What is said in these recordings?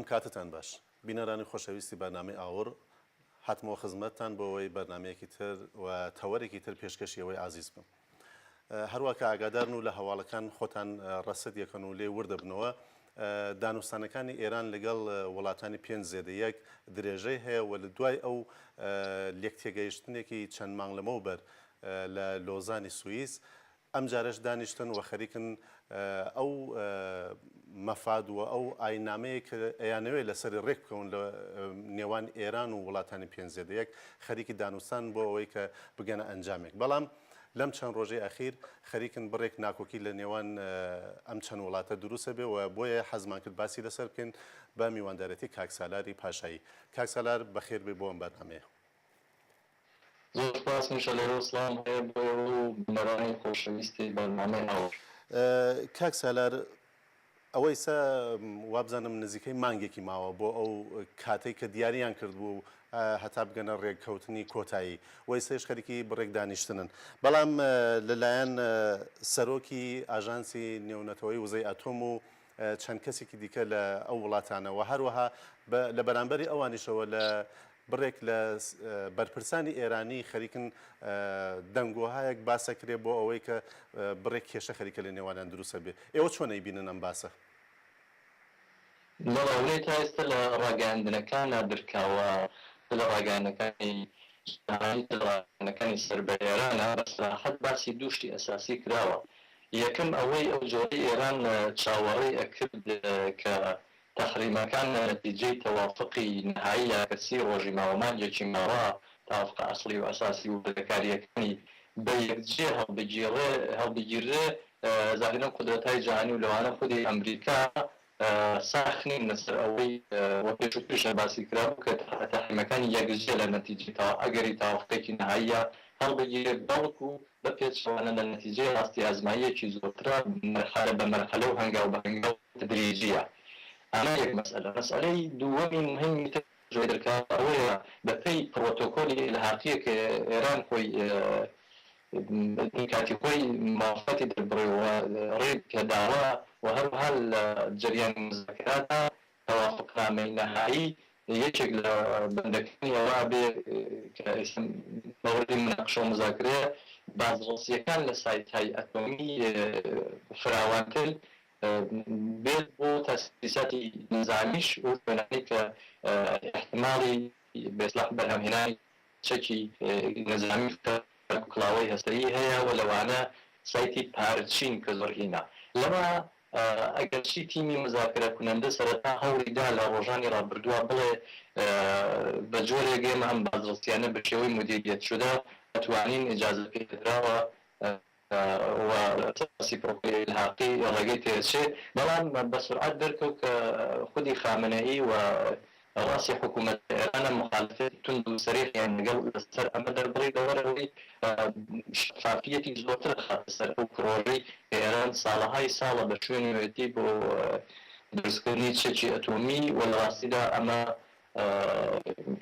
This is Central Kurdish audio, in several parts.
ئەم کاتەتان باش بینەرانی خۆشەویستی بەرنامەی ئاوڕ هاتمەوە خزمەتتان بۆ ئەوەی بەرنامەیەکی تر و تەوەرێکی تر پێشکەشی ئێوەی ئازیز بکەم. هەروا کە ئاگادارن و لە هەواڵەکان خۆتان ڕەسد یەکەن و لێ ورد دەبنەوە، دانوستانەکانی ئێران لەگەڵ وڵاتانی پێنج زێدە یەک درێژەی هەیە و لە دوای ئەو لێکتێگەیشتنێکی چەند مانگ لەمەوبەر لە لۆزانی سوئیس ئەمجارەش دانیشتن و خەریکن ئەو مەفاد و ئەو ئایننامەیە کە ئەیانەوێ لەسەری ڕێک بکەون لە نێوان ئێران و وڵاتانی پێنج زێدە یەک خەریکی دانوستان بۆ ئەوەی کە بگەنە ئەنجامێک بەڵام لەم چەند ڕۆژەی ئەخیر خەریکن بڕێک ناکۆکی لە نێوان ئەم چەند وڵاتە دروست ئەبێ و بۆیە حەزمان کرد باسی لەسەر بکەین بە میواندارێتی کاک سالاری پاشایی. کاک سالار بەخێر بێی بۆ ئەم بەرنامەیە. زۆر سوپاس منیش لێرەوە سڵاوم هەیە بۆ ئێوە و بینەرانی خۆشەویستی بەرنامەی هاوار. کاک سالار ئەوە ئیستا وابزانم نزیکەی مانگێکی ماوە بۆ ئەو کاتەی کە دیاریان کردبوو هەتا بگەنە ڕێککەوتنی کۆتایی و ئیستایش خەریکی بڕێک دانیشتنن بەڵام لەلایەن سەرۆکی ئاژانسی نێونەتەوەی وزەی ئەتۆم و چەند کەسێکی دیکە لە ئەو وڵاتانە و هەروەها لە بەرامبەری ئەوانیشەوە لە بڕێک لە بەرپرسانی ئێرانی خەریکن دەنگۆهایەک باسەکرێ بۆ ئەوەی کە بڕێک کێشە خەریکە لە نێوانیان دروست ئەبێ. ئێوە چۆن ئەیبینن ئەم باسە؟ بەڵێ ئەوەی تا ئێستا لە ڕاگەیاندنەکانا درکاوە چ لە ڕاگەیاندنەکانی جیهانی چ لە ڕاگەیاندنەکانی سەر بە ئێرانە بە سەراحەت باسی دوو شتی ئەساسی کراوە یەکەم ئەوەی ئەو جۆرەی ئێران چاوەڕێی ئەکرد کە تەحریمەکان لە نەتیجەی تەوافقی نەهایی یا کە سی ڕۆژی ماوە مانگێکی ماوە تەوافقە ئەسڵی و ئەساسی و وردەکارییەکانی بە یەکجێ هەڵبگیڕێ هەڵبگیررێ زاهیرەن قودرەتهای جەهانی و لەوانە خودی ئەمریکا ساخ نین لەسەر ئەوەی و پێشووتریش هەر باسی کرابوو کە تەحریمەکانی یەکجێ لە نەتیجەی تەوا ئەگەری تەوافقێکی نەهاییە هەڵبگیرێ بەڵکوو بە پێچەوانە لە نەتیجەی ڕاستی ئازماییەکی زۆرترە مەرحەلە بە مەرحەلە و هەنگاو بە هەنگاو تەدریجییە. ئەمە یەک مەسئەلە. مەسئەلەی دووەمی موهیمی تر جۆی دەرکاوە ئەوەیە بە پێی پڕۆتۆکۆلی ئیلحاقییە کە ئێران خۆی کاتی خۆی موافقەتی دەربڕیوە و ڕێی پێداوە و هەروەها لە جەریانی موزاکەراتا تەوافوقنامەی نەهایی یەکێک لە بەندەکانی ئەوە ئەبێ کە ئێستا مەوردی موناقشە و موزاکرەیە، بازڕەسییەکان لە سایتهای ئەتۆمی فراوانتر بێت بۆ تەسیساتی نیزامیش و شوێنانەی کە ئیحتماڵی بە ئیسڵاح بەرهەمهێنانی چەکی نیزامی و کڵاوەی هەستەیی هەیە و لەوانە سایتی پارچین کە زۆر هینە لەمە ئەگەرچی تیمی موزاکرە کونەندە سەرەتا هەوڵی دا لە ڕۆژانی ڕابردووا بڵێ بە جۆرێک ئێمە ئەم بازرەسیانە بە شێوەی مودیریەت شدە ئەتوانین ئیجازە پێدراوە و ئەساسی پرۆکۆلی ئیلحاقی ڕێگەی تێچێ بەڵام بە سورعەت دەرکەوت کە خودی خامنەئی و ڕەئسی حکوومەت ئێرانە موخالفەتی توند و سەریحیان لەگەڵ لەسەر ئەمە دەربڕی لەبەر ئەوەی شەفافیەتی زۆرتر ئەخاتە سەر ئەو پڕۆژەی کە ئێران ساڵەهای ساڵە بە شوێنیەتی بۆ دروستکردنی چەکی ئەتۆمی و لە ڕاستیدا ئەمە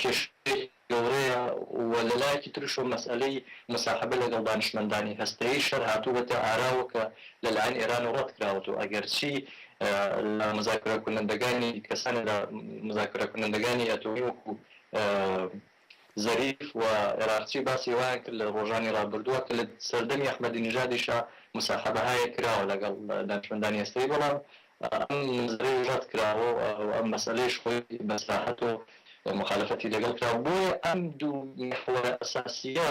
کێشەیەکی گەورەیە و لە لایەکی ترشەوە مەسئەلەی موساحبە لەگەڵ دانشمەندانی هەستەیی شەر هاتووەتە ئاراوە کە لە لایەن ئێرانەوە ڕەت کراوەتەوە ئەگەرچی لە مزاکرە کونندەگانی کەسانی لە مزاکرە کونندەگانی ئەتۆمی وەکوو زەریف و عێراقچی باسی ئەوەیان کرد لە ڕۆژانی ڕابردووە کە لە سەردەمی ئەحمەدی نژادیشا موساحبەهایەک کراوە لەگەڵ دانشمەندانی هەستەیی بەڵام ئەم نەزەرەیش ڕەت کراوە و ئەم مەسئەلەیش خۆی بە سراحەت و موخالەفەتی لەگەڵ کراوە. بۆیە ئەم دوو میحوەرە ئەساسییە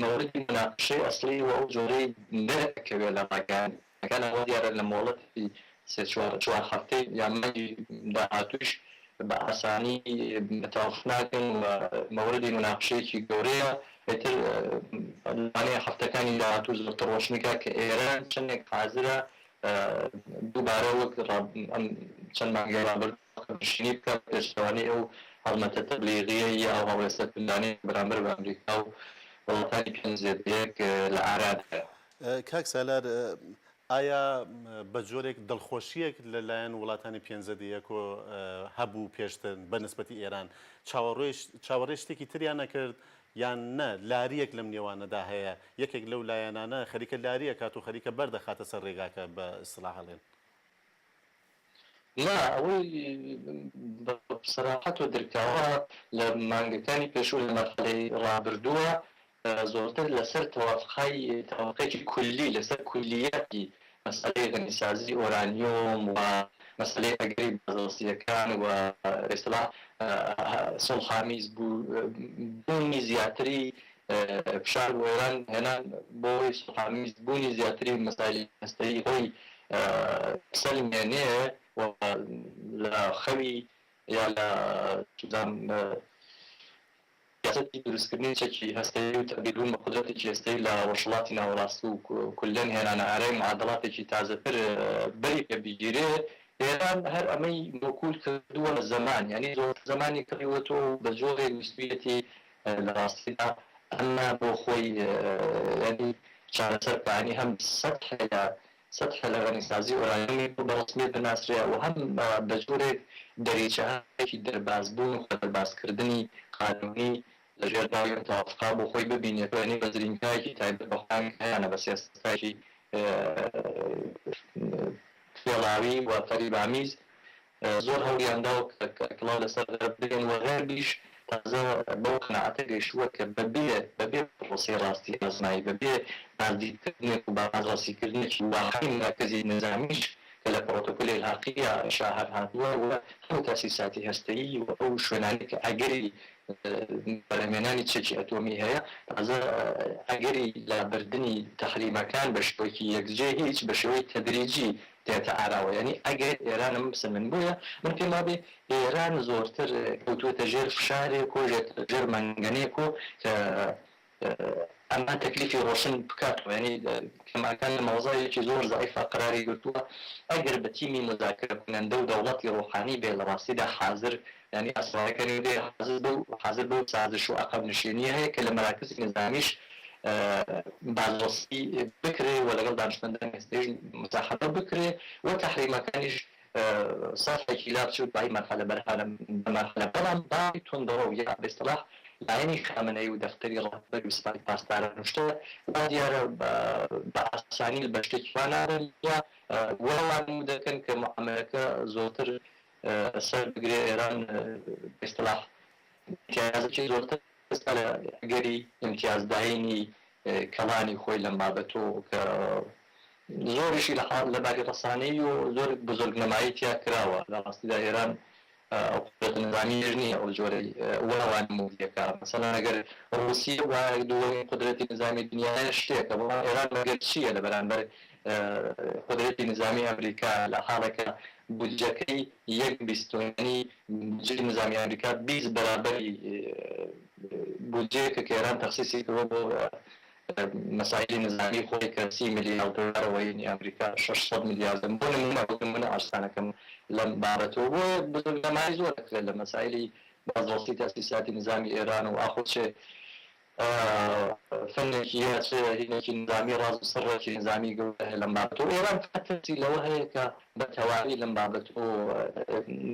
مەوردی موناقشەی ئەسڵی و ئەو جۆرەی دەرئەکەوێ لە ڕاگەیاندنەکانەوە دیارە لە مۆڵەتی سێ چوار چوار هەفتەی یا مانگی داهاتوویش بە ئاسانی تەوافق ناکەن و مەوردی موناقشەیەکی گەورەیە. ئیتر لەوانەیە هەفتەکانی داهاتوو زۆرتر ڕۆشنی کا کە ئێران چەندێک حازرە دووبارە وەک ئەم چەند مانگەی ڕابردوو خەمنشینی بکات بە پێچەوانەی ئەو هەڵمەتە تەبلیغییەی یا ئەو هەڵوێستە توندانەی کە بەرامبەر بە ئەمریکا و وڵاتانی پێنج زێدە یەک لە ئارادایە. کاک سالار، ئایا بە جۆرێک دڵخۆشییەک لە لایەن وڵاتانی پێنج زێدە یەکەوە هەبوو پێشتر بە نسبەتی ئێران؟ چاوەڕێی شتێکی تریان ئەکرد یان نە لارییەک لەم نێوانەدا هەیە، یەکێک لەو لایەنانە خەریکە لاری ئەکات و خەریکە بەرد ئەخاتە سەر رێگاکە بە ئیستڵاح ئەڵێن. نا، ئەوەی بە سەراحەت و درکاوە لە مانگەکانی پێشوو لە مەرحەلەی ڕابردووە زۆرتر لەسەر تەوافقای تەوافقێکی کولی لەسەر کولیاتی مەسەلەی غەنیسازی ئۆرانیۆم و مەسەلەی ئەگەری بازرەسییەکان و بە ئیستلاح سوڵحامیز بوونی زیاتری فشار بۆ ئێران هێنان بۆ ئەوەی سوڵحامیز بوونی زیاتری مەسایلی هەستەیی خۆی بسەلمێنێ و لە خەوی یا لە چوزانم سیاسەتی دروستکردنی چەکی هەستەیی و تەبدیل بوون بە قودرەتێکی هەستەیی لە ڕۆژهەڵاتی ناوەڕاست و کوللەن هێنانە ئارای معادەڵاتێکی تازەتر بەری پێ بگیرێ، ئێران هەر ئەمەی مۆکول کردووە بە زەمان، یانی زۆرتر زەمانی کڕیوەتەوە و بە جۆرێک ویستوویەتی لە ڕاستیدا ئەمە بۆ خۆی یانی چارەسەر بکا، یانی هەم سەتحێ لە سەتحێ لە غەنیسازی ئۆرانیۆمی بۆ بە ڕەسمیەت بناسرێ و هەم بە جۆرێک دەریچەهایەکی دەربازبوون و خۆدەربازکردنی قانوونی لە ژێر ناوی ئەم تەوافقە بۆ خۆی ببینێتەوە، یانی بە زرینگایەکی تایبەت بە خۆیان کە هەیانە بە سیاسەتایەکی فێڵاوی و فەریبئامیز زۆر هەوڵیان داوە کە کڵاو لەسەر غەرب بنێن و غەربیش تازە بەو قەناعەتە گەیشتووە کە بەبێ بەبێ پڕۆسەی ڕاستی ئازمایی، بەبێ بازدیدکردنێک و بازڕەسیکردنێکی واقعی مەرکەزی نیزامیش کە لە پڕۆتۆکۆلی ئیلحاقییە شا هەر هاتووە و هەموو تەئسیساتی هەستەیی و ئەو شوێنانەی کە ئەگەری بەرهەمهێنانی چەکی ئەتۆمی هەیە، تازە ئەگەری لابردنی تەحریمەکان بە شێوەیەکی یەکجێ هیچ، بە شێوەی تەدریجی دێتە ئاراوە یانی ئەگەر ئێران ئەمە بسەلمێنێ بۆیە من پێم وابێ ئێران زۆرتر کەوتووەتە ژێر فشارێک و ژێر مەنگەنێک و کە ئەمە تەکلیفی ڕۆشن بکاتەوە یانی کەماکان لە مەوزایەکی زۆر زەعیفا قەراری گرتووە ئەگەر بە تیمی موزاکرە کونەندە و دەوڵەتی ڕۆحانی بێ لە ڕاستیدا حازر یانی ئاسەوارەکانی بێ حازر بەو حازر بەو سازش و عەقەب نشینیە هەیە کە لە مەراکزی نیزامیش بازرەسی بکرێ و لەگەڵ دانشمەندانی هەستەیش موساحەبە بکرێ و تەحریمەکانیش سەتحێکی لا بچێ و دوایی مەرحەلە بەرحەلە بە مەرحەلە بەڵام باڵی توندڕەو یا بە ئیستلاح لایەنی خامنەیی و دەفتەری ڕەهبەری و سپای پاسداران و شتە وا دیارە بە ئاسانی بە شتێکی وا نابن یا وا وانموو دەکەن کە موعامەلەکە زۆرتر سەر بگرێ ئێران بە ئیستلاح ئیمتیازێکی زۆرتر ئێستا لە ئەگەری ئیمتیازداینی کەڵانی خۆی لەم بابەتۆ کە زۆریشی لە حاڵ لە باری ڕەسانەیی و زۆر بزرگنمایی تیا کراوە لە ڕاستیدا ئێران ئەو قودرەتە نزامییەش نییە ئەو جۆرەی وا وانموودیەکا مەسەلەن ئەگەر ڕووسیە وایە دووەمین قودرەتی نزامی دنیایە شتێکە بەڵام ئێران مەگەر چییە لە بەرانبەر قودرەتی نزامی ئەمریکا لە حاڵێکا بودجەکەی یەک بیستۆنی بودجەی نزامی ئەمریکا 20 بەرابەری بودجەیەکە کە ئێران تەخسیسی کردوە بۆ مەسایلی نزامی خۆی کە 30 ملیار دۆلارە و هینی ئەمریکا 600 ملیاردە بۆ نمونە وەک نمونە عەرزتانەکەم لەم بابەتەوە بۆیە بزرگنمایی زۆر ئەکرێت لە مەسایلی بازرەسی تەسیساتی نزامی ئێران و ئاخۆ چێ فەنێکی یا چ هینێکی نیزامی ڕاز و سڕێکی نیزامی گەورە هەیە لەم بابەتەوە. ئێران فقەت ترسی لەوە هەیە کە بە تەواوی لەم بابەتەوە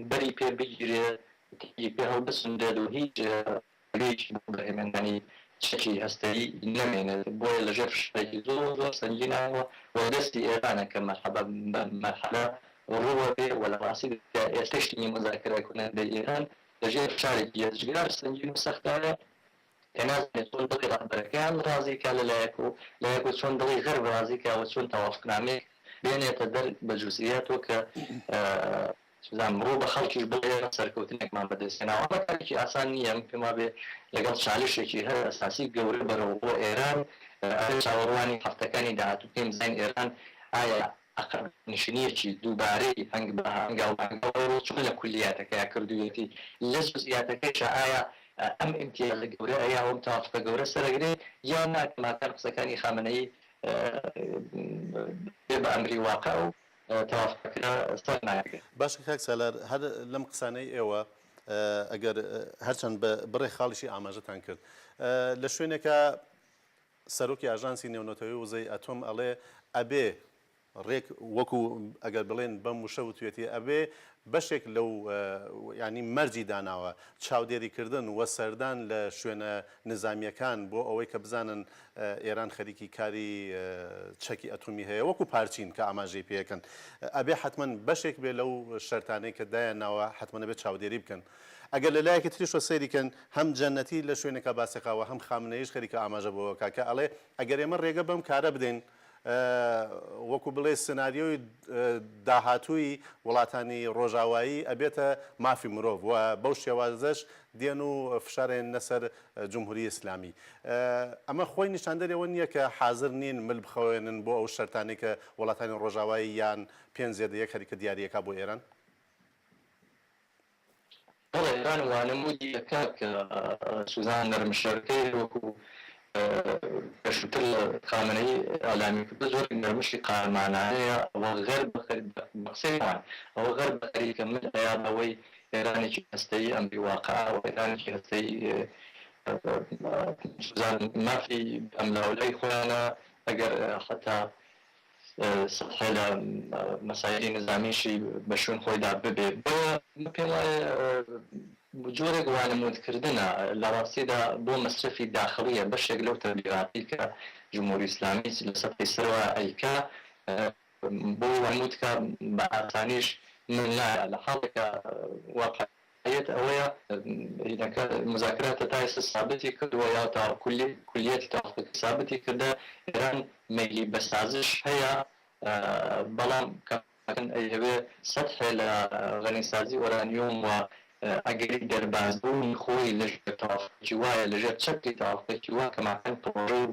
بەری پێ بگیرێ، تەنگی پێ هەڵبچنرێت و هیچ ڕێگەیەکی بۆ بەرهەمهێنانی چەکی هەستەیی نەمێنێت. بۆیە لە ژێر فشارێکی زۆر زۆر سەنگینایەوە و دەستی ئێرانە کە مەرحەبە بە مەرحەلە ڕووە بێ و لە ڕاستیدا ئێستەش تیمی موزاکرە کونەندەی ئێران لە ژێر فشارێکی یەجگار سەنگین و سەختایە. کە نازانێت چۆن دڵی ڕەهبەرەکەیان ڕازی کا لە لایەک و لایەک و چۆن دڵی غەرب ڕازی کا و چۆن تەوافقنامەیەک بێنێتە دەر بە جوزئیاتەوە کە چزانم ڕوو بە خەڵکیش بڵێ ئێمە سەرکەوتنێکمان بەدەست هێناوە. ئەمە کارێکی ئاسان نییە، من پێم وابێ لەگەڵ چالشێکی هەرە ئەساسی گەورە بەرەوڕووە ئێران، ئەبێ چاوەڕوانی هەفتەکانی داهاتوو بکەین بزانین ئێران ئایا عەقەب نشینیەکی دووبارەی هەنگ بە هەنگاو بە هەنگاو ئەوڕۆ چۆن لە کولیاتەکەیا کردوویەتی لە جوزئیاتەکەیشا ئایا ئەم ئیمتیازە گەورە یا ئەم تەوافقە گەورە سەرەگرێ یا نا کەماکان قسەکانی خامنەیی بێ بە ئەمری واقع و تەوافقەکە سەر ناگرێ. باشە کاک سالار هەر لەم قسانەی ئێوە ئەگەر هەرچەند بە بڕێ خاڵیشی ئاماژەتان کرد لە شوێنێکا سەرۆکی ئاژانسی نێونەتەوەی وزەی ئەتۆم ئەڵێ ئەبێ ڕێک وەکو ئەگەر بڵێن بەم وشە وتوێتی ئەبێ بەشێک لەو یانی مەرجی داناوە، چاودێری کردن و سەردان لە شوێنە نیزامییەکان بۆ ئەوەی کە بزانن ئێران خەریکی کاری چەکی ئەتۆمی هەیە وەکوو پارچین کە ئاماژەی پێ ئەکەن ئەبێ حەتمەن بەشێک بێ لەو شەرتانەی کە دایان ناوە حەتمەن ئەبێ چاودێری بکەن. ئەگەر لە لایەکی تریشەوە سەیری کەن هەم جەنەتی لە شوێنێکا باسی ئەکا و هەم خامنەییش خەریکە ئاماژە بەوە ئەکا کە ئەڵێ ئەگەر ئێمە ڕێگە بەم کارە بدەین وەکو بڵێی سناریۆی داهاتووی وڵاتانی ڕۆژاوایی ئەبێتە مافی مرۆڤ و بەو شێوازەش دێن و فشار ئەهێننە سەر جمهوری ئیسلامی. ئەمە خۆی نیشاندەری ئەوە نییە کە حازر نین مل بخەوێنن بۆ ئەو شەرتانەی کە وڵاتانی ڕۆژاوایی یان پێنج زێدە یەک خەریکە دیاری ئەکا بۆ ئێران؟ بەڵێ ئێران وانموودی ئەکا کە سوزان نەرمشەکەی وەکوو پێشووتر لە خامنەیی ئیعلامی کردووە زۆر نەرمشی قارەمانانەیە ئەوە غەرب بە قسەی ئەوان ئەوە غەرب خەریکە مل ئەیا بەوەی ئێرانێکی هەستەیی ئەمری واقع و ئێرانێکی هەستەیی سوزان مافی ئەملاولای خۆیانە ئەگەر حەتا سەتحێ لە مەسایلی نزامیشی بە شوێن خۆیدا ببێ. بۆیە من پێم وایە جۆرێک وانموود کردنە لە ڕاستیدا بۆ مەسرەفی داخڵییە، بەشێک لەو تەبلیغاتەی کە جمهوری ئیسلامی لە سەتحی سەرەوە ئەیکا بۆ وانموود کا بە ئاسانیش مل نایا لە حاڵێکا واقع یەت ئەوەیە هینەکە موزاکراتە تا ئێستا سابتی کردووە یا تا کولی کولیەتی تەوافقەکەی سابتی کردە ئێران مەیلی بە سازش هەیە بەڵام کەمەکەن ئەیهەوێ سەتحێ لە غەنیسازی ئۆرانیۆم و ئەگەری دەرباز بوونی خۆی لە ژێر تەوافقێکی وایە لە ژێر چەتری تەوافقێکی وا کەماکەن پڕۆژە و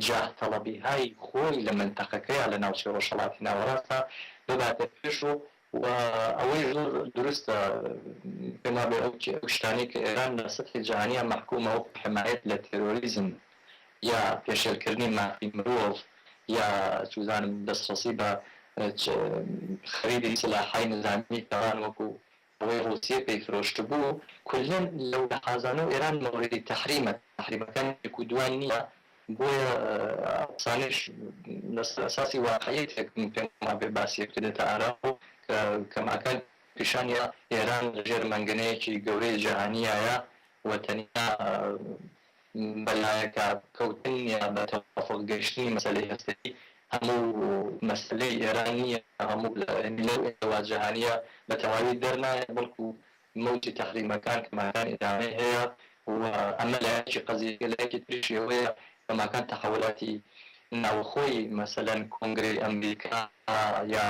جاه تەڵەبیهای خۆی لە مەنتەقەکەیا لە ناوچەی ڕۆژهەڵاتی ناوەڕاستا بباتە پێش و و ئەوەیش زۆر دروستە پێم وابێ ئەو شتانەی کە ئێران لە سەتحی جەهانیا مەحکوومە وەکوو حمایەت لە تێرۆریزم یا پێشێلکردنی مافی مرۆڤ یا چوزانم دەستڕەسی بە خەریدی سلاحای نزامی ئێران وەکوو ئەوەی ڕووسیە پێی فرۆشتبوو کوللەن لەو لەحازانەو ئێران مەوریدی تەحریمە تەحریمەکان یەک و دووان نییە بۆیە ئەو قسانەیش لەسەر ئەساسی واقعیەتێک من پێم وابێ باسی یەکتر دێتە ئاراوە کە کەماکان پیشانی ئێران لە ژێر مەنگەنەیەکی گەورەی جەهانیایە و تەنیا بە لایەکا کەوتن یا بە تەوافوق گەیشتنی مەسەلەی هەستەیی هەموو مەسەلەی ئێران نییە هەموو لەو ئێوە جەهانیە بە تەواوی دەرنایە بەڵکوو مەوجی تەحریمەکان کەماکان ئیدامەی هەیە و ئەمە لایەکی قەزیەکە، لایەکی تریشی ئەوەیە کەماکان تەحەولاتی ناوخۆی مەسەلەن کۆنگرەی ئەمریکا یا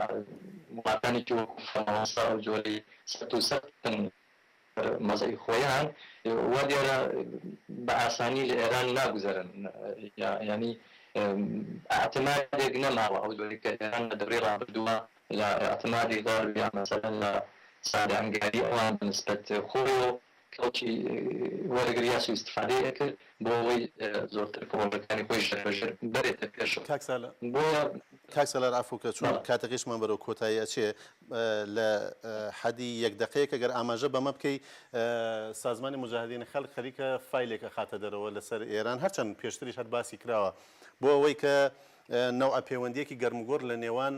وڵاتانێکی وەکو فەرەنسا ئەو جۆرەی سەرت و سەختن مەزەی خۆیان وا دیارە بە ئاسانی لە ئێران ناگوزەرن یانی ئیعتمادێک نەماوە ئەو جۆرەی کە ئێران لە دەورەی ڕابردووە لە ئیعتمادی غەرب یا مەسەلەن لە سادە ئەنگاری ئەوان بە نسبەت خۆیەوە کەڵکی وەرەگرت یا سوئیستفادەی ئەکرد بۆ ئەوەی زۆرتر پڕۆژەکانی خۆی ژێر بە ژێر بەرێتە پێشەوە. کاک سالار بۆیە کاک سالار عەفوو کە چون بەڵێ. کاتەکەیشمان بەرەو کۆتایی ئەچێ لە حەدی یەک دەقەیەک ئەگەر ئاماژە بەمە بکەی سازمانی موجاهدینی خەلق خەریکە فایلێک ئەخاتە دەرەوە لەسەر ئێران هەرچەند پێشتریش هەر باسی کراوە بۆ ئەوەی کە نەوعە پێوەندییەکی گەرموگوڕ لە نێوان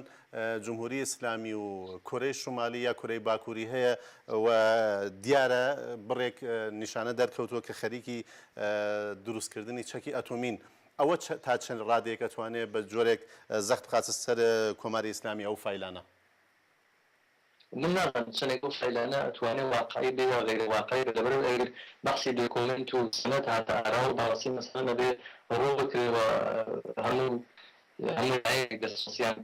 جمهوری ئیسلامی و کورەی شومالی یا کورەی باکووری هەیە و دیارە بڕێک نیشانە دەرکەوتووە کە خەریکی دروستکردنی چەکی ئەتۆمین. ئەوە تا چەند ڕادەیەک ئەتوانێ بە جۆرێک زەخت بخاتە سەر کۆماری ئیسلامی ئەو فایلانە؟ من نازانم چەنێک ئەو فایلانە ئەتوانێ واقعی بێ یا غەیرە واقعی بێ لەبەرئەوەی ئەگەر بەحسی دۆکۆمێنت و سەنەد هاتە ئاراوە بەڕاستی مەسەلەن ئەبێ ڕوو بکرێ و هەموو هەموو لایەنێک دەستڕەسیان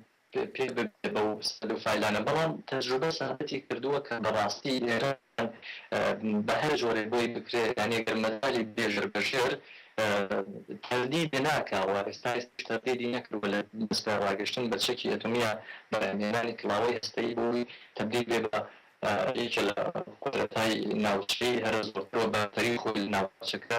پێ ببێ بەو سەنەد و فایلانە بەڵام تەجروبە سابتی کردووە کە بەڕاستی ئێران بە هەر جۆرێک بۆی بکرێ یانی گەر مەجالی بدرێ ژێر بە ژێر تەردید ناکا و ئێستا ئێستاش تەردیدی نەکردووە لە دەست پێ ڕاگەشتن بە چەکی ئەتۆمی یا بەرهەمهێنانی کڵاوەی هەستەیی بۆی تەبدیل بێ بە یەکێ لە قودرەتای ناوچەی هەرە زۆرتر و بەرتەری خۆی لە ناوچەکە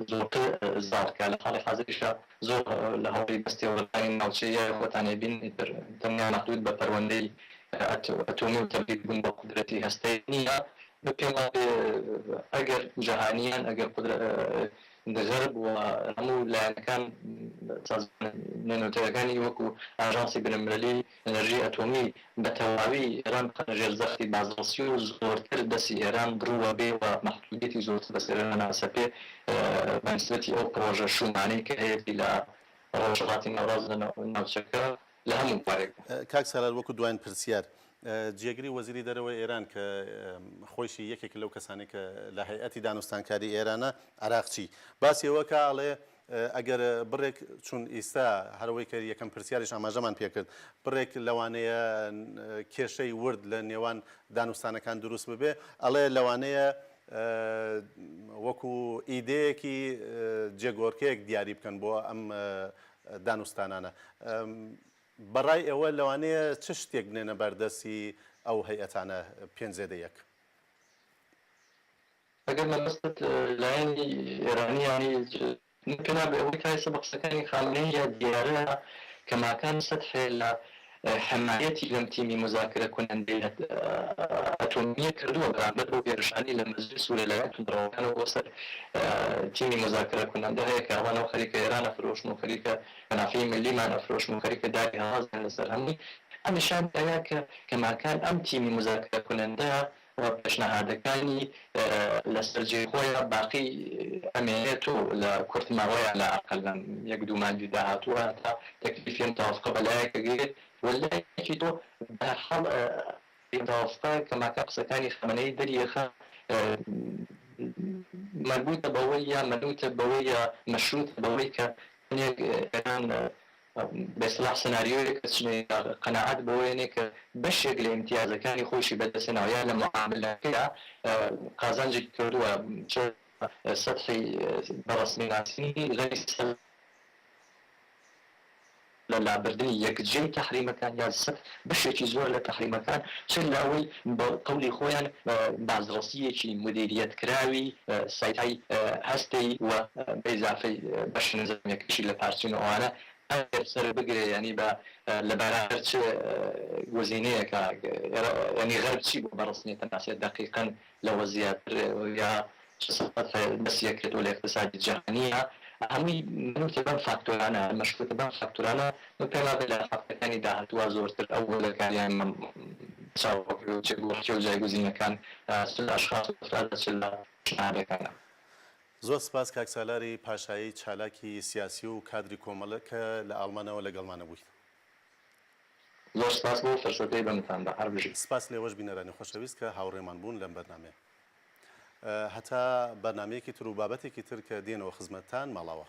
زۆرتر زاڵ کا لە حاڵی حازریشا زۆر لە هەوڵی دەستێوەردانی ناوچەییە خۆتان ئەیبینن ئیتر تەنیا مەحدود بە پەروەندەی ئەتۆمی و تەبدیل بوون بە قودرەتی هەستەیی نییە. من پێم وابێ ئەگەر جەهانیان ئەگەر قودرە. غەرب و هەموو لایەنەکان سازمانە نێونەتەوەیەکانی وەکوو ئاژانسی بینالمللی ئەنەرژی ئەتۆمی بە تەواوی ئێران بخەنە ژێر زەختی بازڕەسی و زۆرتر دەسی ئێران بڕووە بێ و مەحدوودیەتی زۆرتر بەسەر ئێران ئەسەپێ بە نیسبەتی ئەو پڕۆژە شوومانەی کە هەیەتی لە ڕۆژهەڵاتی ناوەڕاست لە ناوچەکە لە هەموو بوارێکدا. کاک سالار وەکو دواین پرسیار، جێگری وەزیری دەرەوەی ئێران کە خۆیشی یەکێکە لەو کەسانەی کە لە هەیئەتی دانوستانکاری ئێرانە، عەراقچی، باسی ئەوە کا ئەڵێ ئەگەر بڕێک چون ئیستا هەرەوەی کە یەکەم پرسیاریش ئاماژەمان پێکرد بڕێک لەوانەیە کێشەی ورد لە نێوان دانوستانەکان دروست ببێ ئەڵێ لەوانەیە وەکو ئیدەیەکی جێگۆرکەیەک دیاری بکەن بۆ ئەم دانوستانانە. بەڕای ئێوە لەوانەیە چ شتێک بنێنە بەردەستی ئەو هەیئەتانە پێنج زێدە یەک؟ ئەگەر مەبەستت لایەنی ئێرانی یانی من پێم وابێ ئەوەی تا ئێستا بە قسەکانی خامنەیی یا دیارە کە ماکان سەتحێ لە حەمایەتی لەم تیمی موزاکرە کونەندەی ئەتۆمییە کردووە بەرامبەر بەو هێرشانەی لە مەجلیس و لە لایەن توندڕەوەکانەوە بۆ سەر تیمی موزاکرە کونەندە هەیە کە ئەوانەوە خەریکە ئێران ئەفرۆشن و خەریکە مەنافعی ملیمان ئەفرۆشن و خەریکە داری هەڵازیان لەسەر هەمووی ئەم نیشان دەیا کە کەماکان ئەم تیمی موزاکرە کونەندە و پێشنهادەکانی لەسەر جێی خۆیە باقی ئەمێنێت و لە کورت ماوەیا لا ئەقەل لەم یەک دوو مانگی داهاتووە هەتا تەکلیفی ئەم تەوافقە بە لایەک ئەگرێت و لایەکی تۆ بەهەرحاڵ ئەم تەوافقە کەماکە قسەکانی خامنەیی دەریەخا مەربوتە بەوەی یا مەنوتە بەوەی یا مەشروتە بەوەی کە چەندێک ئێران بە ئیستلاح سناریۆیەک ئەچنێ یا قەناعەت بەوە یەنێ کە بەشێک لە ئیمتیازەکانی خۆیشی بەدەستهێناوە یا لە معاملەکەیا قازانجێکی کردووە چ سەتحی بە ڕەسمی ناسینی غەیری لە لابردنی یەکجێی تەحریمەکان یا بەشێکی زۆر لە تەحریمەکان چ لە ئەوەی بە قەولی خۆیان بازڕەسییەکی مودیریەت کراوی سایتای هەستەی و بە ئیزافەی بەشە نیزامیەکەشی لە پارچین و ئەوانە ئەگەر سەر بگرێ یانی بە لە بەرامبەر چ گۆزینەیەکا یانی غەرب چی بۆ بە ڕەسمیەت ئەناسێت دەقیقەن لەوە زیاتر یا چ سەتحێ دەستی ئەکرێتەوە لە ئیقتسادی جەهانییا هەمووی مەنوتە بەم فاکتۆرانە مەشروتە بەم فاکتۆرانە من پێم وابێ لە هەفتەکانی داهاتووا زۆرتر ئەو وردەکاریانە چاوەڕێ و جێگۆڕکێ و جایگوزینەکان چ لە ئەشخاس و ئەفرادا چ لە شناردەکانا. زۆر سپاس کاک سالاری پاشایی چالاکی سیاسی و کادری کۆمەلە کە لە ئاڵمانەوە لەگەڵمانە بوویت. زۆر سپاس بۆ فرسەتەی بەمنتان دا. هەر بژی. سپاس لێوەش بینەرانی خۆشەویست کە هاوڕێمان بوون لەم بەرنامەیە. هەتا بەرنامەیەکی تر و بابەتێکی تر کە دێنەوە خزمەتتان، ماڵاوا.